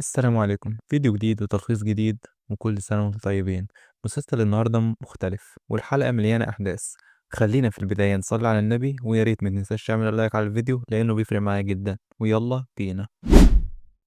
السلام عليكم. فيديو جديد وتلخيص جديد، وكل سنة وانتم طيبين. مسلسل النهاردة مختلف والحلقة مليانة أحداث. خلينا في البداية نصلي على النبي، ويا ريت ما تنساش تعمل لايك على الفيديو لأنه بيفرق معايا جدا. ويلا بينا.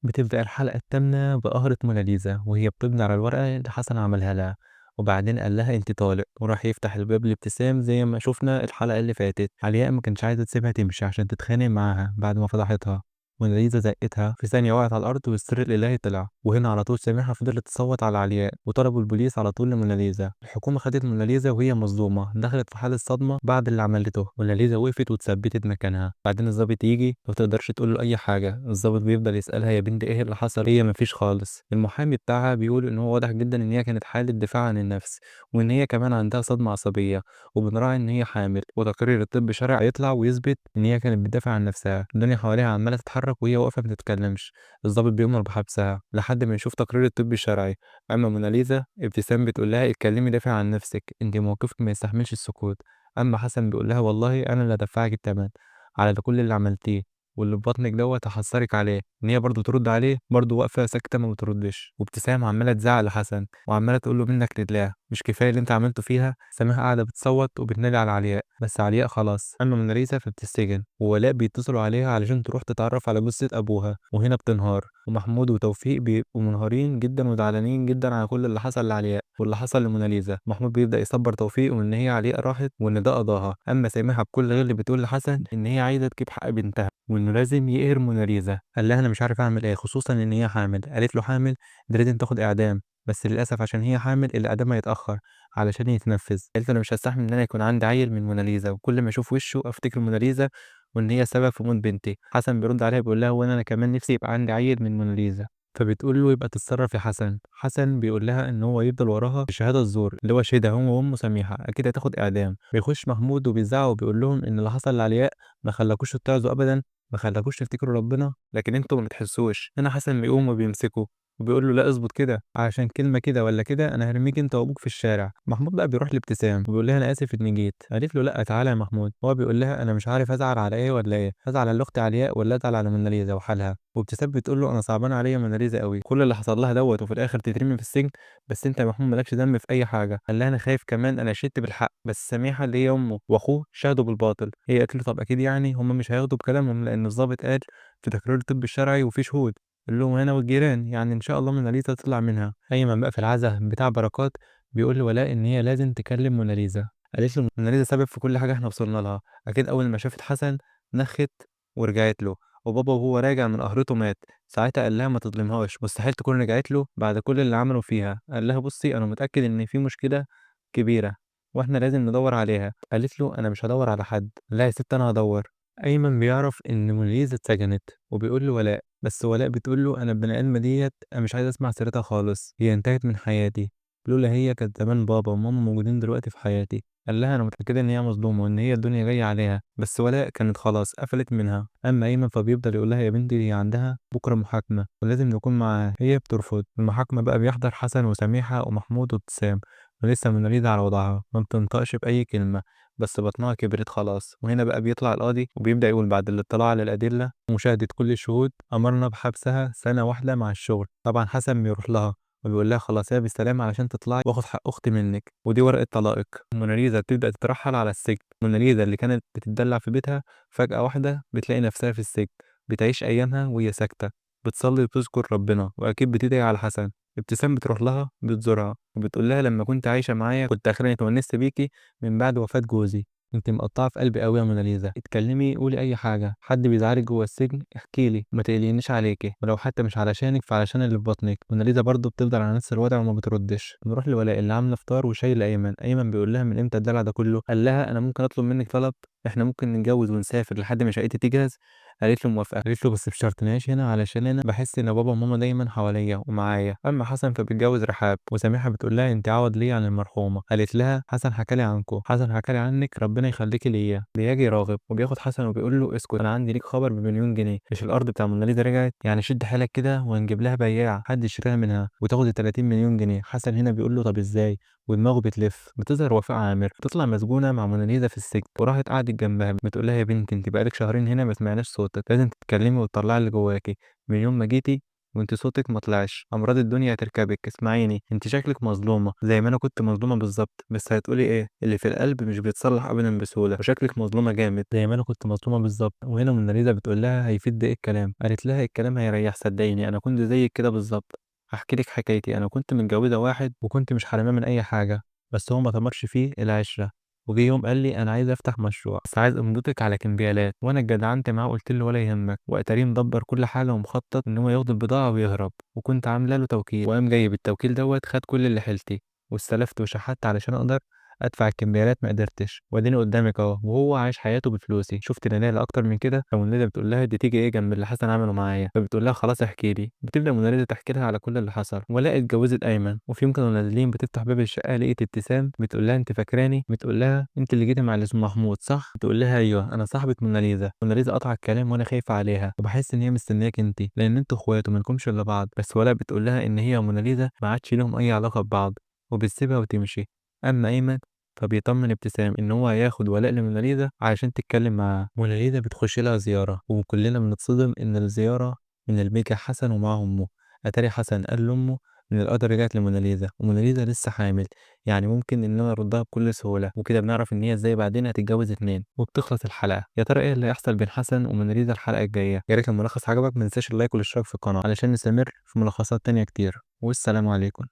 بتبدأ الحلقة الثامنة بقهرة موناليزا وهي بتبني على الورقة اللي حسن عملها لها، وبعدين قال لها انت طالق، وراح يفتح الباب لابتسام زي ما شفنا الحلقة اللي فاتت. علياء ما كانش عايزة تسيبها تمشي عشان تتخانق معاها بعد ما فضحتها. موناليزا زقتها في ثانية وقعت على الأرض والسر الإلهي طلع. وهنا على طول سميحة فضلت تصوت على علياء وطلبوا البوليس على طول لموناليزا. الحكومة خدت موناليزا وهي مصدومة، دخلت في حالة صدمة بعد اللي عملته. موناليزا وقفت واتثبتت مكانها. بعدين الضابط يجي ما تقدرش تقول له أي حاجة. الضابط بيفضل يسألها يا بنت إيه اللي حصل، هي مفيش خالص. المحامي بتاعها بيقول إن هو واضح جدا إن هي كانت حالة دفاع عن النفس، وإن هي كمان عندها صدمة عصبية، وبنراعي إن هي حامل، وتقرير الطب الشرعي هيطلع ويثبت إن هي كانت بتدافع عن نفسها. الدنيا حواليها عمالة تتحرك وهي واقفة ما بتتكلمش. الضابط بيأمر بحبسها لحد ما يشوف تقرير الطب الشرعي. أما موناليزا ابتسام بتقول لها اتكلمي دافع عن نفسك، انت موقفك ما يستحملش السكوت. أما حسن بيقول لها والله أنا اللي هدفعك الثمن على كل اللي عملتيه، واللي في بطنك دوت هحصرك عليه. ان هي برضه ترد عليه، برضه واقفة ساكته ما بتردش. وابتسام عماله تزعق لحسن وعماله تقول له منك لله، مش كفاية اللي انت عملته فيها. سماح قاعدة بتصوت وبتنادي على علياء، بس علياء خلاص. اما موناليزا فبتسجن، وولاء بيتصلوا عليها علشان تروح تتعرف على جثة ابوها، وهنا بتنهار. ومحمود وتوفيق بيبقوا منهارين جدا وزعلانين جدا على كل اللي حصل لعلياء واللي حصل لموناليزا. محمود بيبدا يصبر توفيق وان هي علياء راحت وان ده قضاها. اما سماحة بكل غل بتقول لحسن ان هي عايزه تجيب حق بنتها وانه لازم يقهر موناليزا. قال لها انا مش عارف اعمل ايه، خصوصا ان هي حامل. قالت له حامل؟ ده لازم تاخد اعدام، بس للاسف عشان هي حامل الاعدام هيتاخر علشان يتنفذ. قالت له انا مش هستحمل ان انا يكون عندي عيل من موناليزا، وكل ما اشوف وشه افتكر موناليزا وان هي سبب في موت بنتي. حسن بيرد عليها بيقول لها وانا كمان نفسي يبقى عندي عيل من موناليزا. فبتقول له يبقى تتصرف يا حسن. حسن بيقول لها ان هو يفضل وراها بشهادة الزور اللي هو شهدها هو وامه سميحة، اكيد هتاخد اعدام. بيخش محمود وبيزعق وبيقول لهم ان اللي حصل لعلياء ما خلاكوش تتعظوا ابدا، ما خلاكوش تفتكروا ربنا، لكن انتوا ما بتحسوش. هنا حسن بيقوم وبيمسكه وبيقول له لا اظبط كده، عشان كلمة كده ولا كده انا هرميك انت وابوك في الشارع. محمود بقى بيروح لابتسام وبيقول لها انا اسف اني جيت. قالت له لا تعالى يا محمود. هو بيقول لها انا مش عارف ازعل على ايه ولا ايه، ازعل على الاخت علياء ولا ازعل على موناليزا وحالها. وابتسام بتقول له انا صعبان عليا موناليزا قوي، كل اللي حصل لها دوت وفي الاخر تترمي في السجن، بس انت يا محمود مالكش ذنب في اي حاجة. قال لها انا خايف كمان، انا شهدت بالحق، بس سميحة اللي هي امه واخوه شهدوا بالباطل. هي قالت له طب اكيد يعني هم مش هياخدوا بكلامهم لان الضابط قال في تقرير الطب الشرعي وفي شهود، قال لهم انا والجيران، يعني ان شاء الله موناليزا تطلع منها. ايمن بقى في العزاء بتاع بركات بيقول لولاء ان هي لازم تكلم موناليزا. قالت له موناليزا سبب في كل حاجة احنا وصلنا لها، اكيد اول ما شافت حسن نخت ورجعت له، وبابا وهو راجع من قهرته مات. ساعتها قال لها ما تظلمهاش، مستحيل تكون رجعت له بعد كل اللي عمله فيها. قال لها بصي انا متاكد ان في مشكلة كبيرة واحنا لازم ندور عليها. قالت له انا مش هدور على حد. لا يا ست انا هدور. ايمن بيعرف ان موناليزا اتسجنت وبيقول له ولاء، بس ولاء بتقول له انا البني ادمه ديت انا مش عايز اسمع سيرتها خالص، هي انتهت من حياتي، لولا هي كانت زمان بابا وماما موجودين دلوقتي في حياتي. قال لها انا متاكدة ان هي مظلومة وان هي الدنيا جاية عليها، بس ولاء كانت خلاص قفلت منها. اما ايمن فبيفضل يقول لها يا بنتي هي عندها بكره محاكمة ولازم نكون معاها، هي بترفض. المحاكمة بقى بيحضر حسن وسميحه ومحمود وابتسام، ولسه موناليزا على وضعها ما بتنطقش باي كلمة، بس بطنها كبرت خلاص. وهنا بقى بيطلع القاضي وبيبدأ يقول بعد الاطلاع على الأدلة ومشاهدة كل الشهود أمرنا بحبسها سنة واحدة مع الشغل. طبعا حسن بيروح لها وبيقول لها خلاص يا بالسلامة علشان تطلعي واخد حق أختي منك، ودي ورقة طلاقك. موناليزا بتبدأ تترحل على السجن. موناليزا اللي كانت بتتدلع في بيتها فجأة واحدة بتلاقي نفسها في السجن، بتعيش أيامها وهي ساكتة، بتصلي وتذكر ربنا، وأكيد بتدعي على حسن. ابتسام بتروح لها بتزورها وبتقول لها لما كنت عايشة معايا كنت أخيرا اتونست بيكي من بعد وفاة جوزي، انت مقطعة في قلبي قوي يا موناليزا، اتكلمي قولي اي حاجة، حد بيزعلك جوه السجن احكي لي، ما تقلقنيش عليكي، ولو حتى مش علشانك فعلشان اللي في بطنك. موناليزا برضو بتفضل على نفس الوضع وما بتردش. نروح لولاء اللي عامله فطار وشاي لايمن. ايمن بيقول لها من امتى الدلع ده كله؟ قال لها انا ممكن اطلب منك طلب، احنا ممكن نتجوز ونسافر لحد ما شقتي تجهز. قالت له موافقة. قالت له بس بشرط نعيش هنا علشان انا بحس ان بابا وماما دايما حواليا ومعايا. اما حسن فبيتجوز رحاب، وسميحه بتقول لها انت عوض ليه عن المرحومة؟ قالت لها حسن حكى لي عنكم، حسن حكى لي عنك، ربنا يخليكي ليا. بيجي راغب وبياخد حسن وبيقول له اسكت انا عندي ليك خبر ب1,000,000 جنيه، مش الارض بتاع موناليزا رجعت؟ يعني شد حيلك كده وهنجيب لها بياع حد يشتريها منها وتاخد ال 30 مليون جنيه. حسن هنا بيقول له طب ازاي؟ ودماغه بتلف. بتظهر وفاء عامر بتطلع مسجونه مع موناليزا في السجن، وراحت قعدت جنبها بتقول لها يا بنتي انت بقالك شهرين هنا ما سمعناش صوتك، لازم تتكلمي وتطلعي اللي جواكي، من يوم ما جيتي وأنتِ صوتِك ما طلعش، أمراض الدنيا هتركبِك، اسمعيني أنتِ شكلِك مظلومة زي ما أنا كنت مظلومة بالضبط، بس هتقولي إيه، اللي في القلب مش بيتصلح أبدًا بسهولة، وشكلِك مظلومة جامد زي ما أنا كنت مظلومة بالضبط. وهنا موناليزا بتقول لها هيفيد بإيه الكلام؟ قالت لها الكلام هيريح صدقيني، أنا كنت زيك كده بالضبط، هاحكي لِك حكايتي، أنا كنت متجوزة واحد وكنت مش حرماه من أي حاجة، بس هو ما طمرش فيه العشرة، وجه يوم قال لي أنا عايز أفتح مشروع بس عايز أمضتك على كمبيالات، وأنا اتجدعنت معاه وقلت له ولا يهمك، وأتاريه مدبر كل حاجة ومخطط إن هو ياخد البضاعة ويهرب، وكنت عاملة له توكيل، وقام جاي بالتوكيل دوت خد كل اللي حيلتي، واستلفت وشحت علشان أقدر أدفع الكمبيالات ما قدرتش، وأديني قدامك أهو، وهو عايش حياته بفلوسي، شفت دلالة أكتر من كده؟ فموناليزا بتقول لها دي تيجي إيه جنب اللي حسن عمله معايا، فبتقول لها خلاص احكي لي. بتبدأ موناليزا تحكي لها على كل اللي حصل. ولاء اتجوزت أيمن، وفي يوم كانوا نازلين بتفتح باب الشقة لقيت ابتسام بتقول لها أنت فاكراني؟ بتقول لها أنت اللي جيتي مع اللي اسمه محمود صح؟ بتقول لها أيوه أنا صاحبة موناليزا. موناليزا قطع الكلام وأنا خايفة عليها وبحس إن هي مستنياك أنت، لأن أنتوا إخوات ومالكمش إلا بعض. بس ولاء بتقول لها إن هي وموناليزا ما عادش لهم أي علاقة ببعض، وبتسيبها وتمشي. أما أيمن فبيطمن ابتسام إن هو هياخد ولاء لموناليزا علشان تتكلم معاه. موناليزا بتخش لها زيارة، وكلنا بنتصدم إن الزيارة من البيكة حسن ومعاه أمه. أتاري حسن قال لأمه إن القدر رجعت لموناليزا، وموناليزا لسه حامل، يعني ممكن إن أنا أردها بكل سهولة، وكده بنعرف إن هي إزاي بعدين هتتجوز 2. وبتخلص الحلقة. يا ترى إيه اللي هيحصل بين حسن وموناليزا الحلقة الجاية؟ يا ريت الملخص عجبك، ما تنساش اللايك والاشتراك في القناة علشان نستمر في ملخصات تانية كتير. والسلام عليكم.